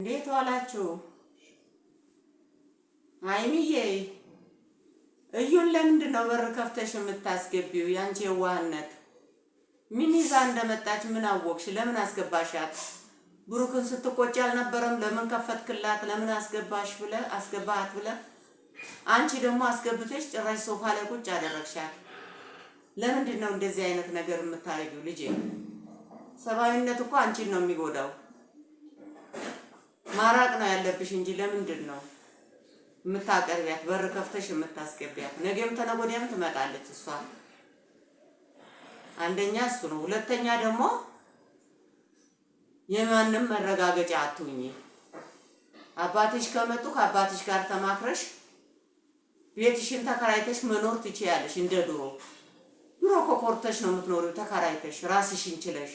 እንዴት ዋላችሁ? ሀይሚዬ እዩን ለምንድን ነው በር ከፍተሽ የምታስገቢው? ያንቺ የዋህነት ምን ይዛ እንደመጣች ምን አወቅሽ? ለምን አስገባሻት? ብሩክን ስትቆጪ አልነበረም? ለምን ከፈትክላት? ለምን አስገባሽ ብለ አስገባሃት ብለ አንቺ ደግሞ አስገብተሽ ጭራሽ ሶፋ ላይ ቁጭ አደረግሻት። ለምንድን ነው እንደዚህ አይነት ነገር የምታደርጊው? ልጄ ሰብአዊነት እኮ አንቺን ነው የሚጎዳው። ማራቅ ነው ያለብሽ እንጂ ለምንድን ነው የምታቀርቢያት? በር ከፍተሽ የምታስገቢያት? ነገም ተነገ ወዲያም ትመጣለች እሷ። አንደኛ እሱ ነው። ሁለተኛ ደግሞ የማንም መረጋገጫ አትሁኚ። አባትሽ ከመጡ ከአባትሽ ጋር ተማክረሽ ቤትሽን ተከራይተሽ መኖር ትችያለሽ። እንደ ድሮ ድሮ እኮ ኮርተሽ ነው የምትኖሪው፣ ተከራይተሽ ራስሽን ችለሽ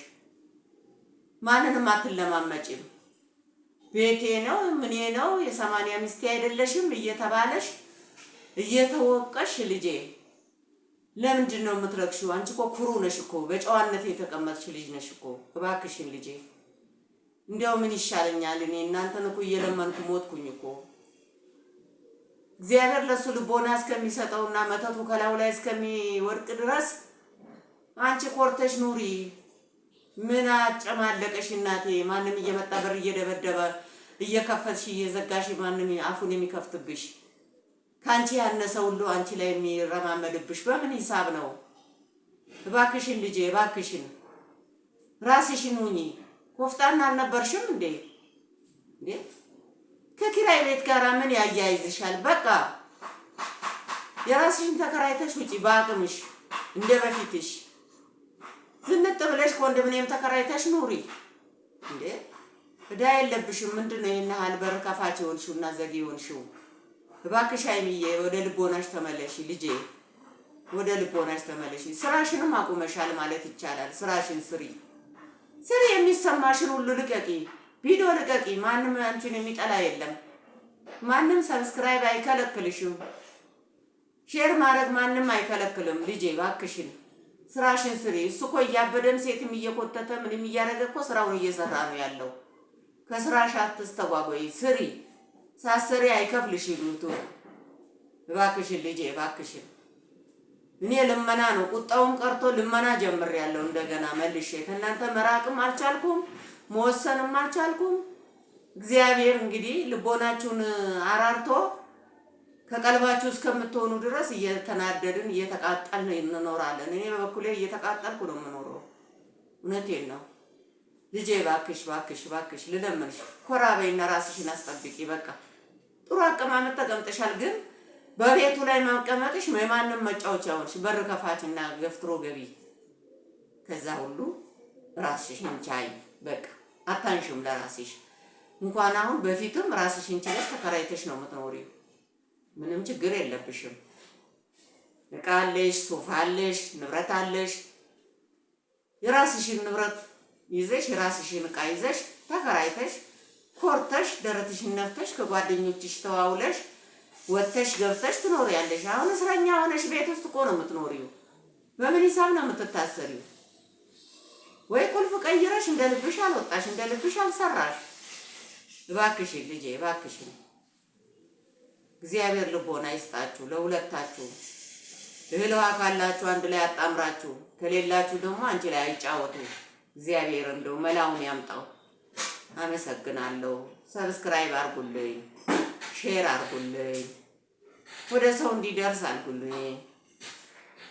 ማንንም አትለማመጪም። ቤቴ ነው ምኔ ነው የሰማንያ ሚስቴ አይደለሽም እየተባለሽ እየተወቀሽ ልጄ ለምንድን ነው የምትረክሺው? አንቺ እኮ ኩሩ ነሽ እኮ በጨዋነት የተቀመጥሽ ልጅ ነሽ እኮ። እባክሽን ልጄ እንዲያው ምን ይሻለኛል እኔ እናንተን እኮ እየለመንኩ ሞትኩኝ እኮ። እግዚአብሔር ለእሱ ልቦና እስከሚሰጠውና መተቱ ከላዩ ላይ እስከሚወድቅ ድረስ አንቺ ኮርተሽ ኑሪ። ምን አጨማለቀሽ እናቴ? ማንም እየመጣ በር እየደበደበ እየከፈትሽ እየዘጋሽ ማንም አፉን የሚከፍትብሽ ከአንቺ ያነሰ ሁሉ አንቺ ላይ የሚረማመድብሽ በምን ሂሳብ ነው? እባክሽን ልጄ እባክሽን ራስሽን ሁኚ። ኮፍጣና አልነበርሽም እንዴ? እንዴ ከኪራይ ቤት ጋር ምን ያያይዝሻል? በቃ የራስሽን ተከራይተሽ ውጪ በአቅምሽ እንደ በፊትሽ ዝንጥ ብለሽ ኮንዶሚኒየም ተከራይተሽ ኑሪ። እንዴ እዳ የለብሽም። ምንድን ነው ይህን ያህል በር ከፋች የሆንሽው እና ዘጊ የሆንሽው? እባክሽ ሀይሚዬ ወደ ልቦናሽ ተመለሺ ልጄ፣ ወደ ልቦናሽ ተመለሺ። ስራሽንም አቁመሻል ማለት ይቻላል። ስራሽን ስሪ ስሪ፣ የሚሰማሽን ሁሉ ልቀቂ፣ ቪዲዮ ልቀቂ። ማንም አንቺን የሚጠላ የለም። ማንም subscribe አይከለክልሽም። Share ማድረግ ማንም አይከለክልም። ልጄ እባክሽን ስራሽን ስሪ። እሱ እኮ እያበደም ሴትም እየኮተተ ምንም እያደረገ እኮ ስራውን እየሰራ ነው ያለው። ከስራሽ አትስተጓጎይ፣ ስሪ። ሳትሰሪ አይከፍልሽም YouTube። እባክሽን ልጄ እባክሽን። እኔ ልመና ነው ቁጣውን ቀርቶ ልመና ጀምሬያለሁ። እንደገና መልሼ ከእናንተ መራቅም አልቻልኩም፣ መወሰንም አልቻልኩም። እግዚአብሔር እንግዲህ ልቦናችሁን አራርቶ ከቀልባችሁ እስከምትሆኑ ድረስ እየተናደድን እየተቃጠልን እንኖራለን። እኔ በበኩሌ እየተቃጠልኩ ነው የምኖረው። እውነቴን ነው ልጄ፣ እባክሽ እባክሽ እባክሽ ልለምንሽ፣ ኮራ በይና ራስሽን አስጠብቂ። በቃ ጥሩ አቀማመጥ ተቀምጠሻል፣ ግን በቤቱ ላይ መቀመጥሽ የማንም መጫወቻ ሆንሽ። በር ከፋችና ገፍትሮ ገቢ፣ ከዛ ሁሉ ራስሽን ቻይ። በቃ አታንሽም ለራስሽ እንኳን አሁን በፊትም ራስሽን ችለሽ ተከራይተሽ ነው የምትኖሪው። ምንም ችግር የለብሽም። እቃ አለሽ፣ ሶፋ አለሽ፣ ንብረት አለሽ። የራስሽን ንብረት ይዘሽ የራስሽን እቃ ይዘሽ ተከራይተሽ ኮርተሽ ደረትሽን ነፍተሽ ከጓደኞችሽ ተዋውለሽ ወጥተሽ ገብተሽ ትኖሪያለሽ። አሁን እስረኛ ሆነሽ ቤት ውስጥ እኮ ነው የምትኖሪው። በምን ሂሳብ ነው የምትታሰሪው? ወይ ቁልፍ ቀይረሽ እንደ ልብሽ አልወጣሽ፣ እንደ ልብሽ አልሰራሽ። እባክሽን ልጄ እባክሽን እግዚአብሔር ልቦና ይስጣችሁ ለሁለታችሁ። እህል ውሃ ካላችሁ አንድ ላይ አጣምራችሁ፣ ከሌላችሁ ደግሞ አንቺ ላይ አይጫወቱ። እግዚአብሔር እንደው መላውን ያምጣው። አመሰግናለሁ። Subscribe አርጉልኝ፣ share አርጉልኝ፣ ወደ ሰው እንዲደርስ አርጉልኝ።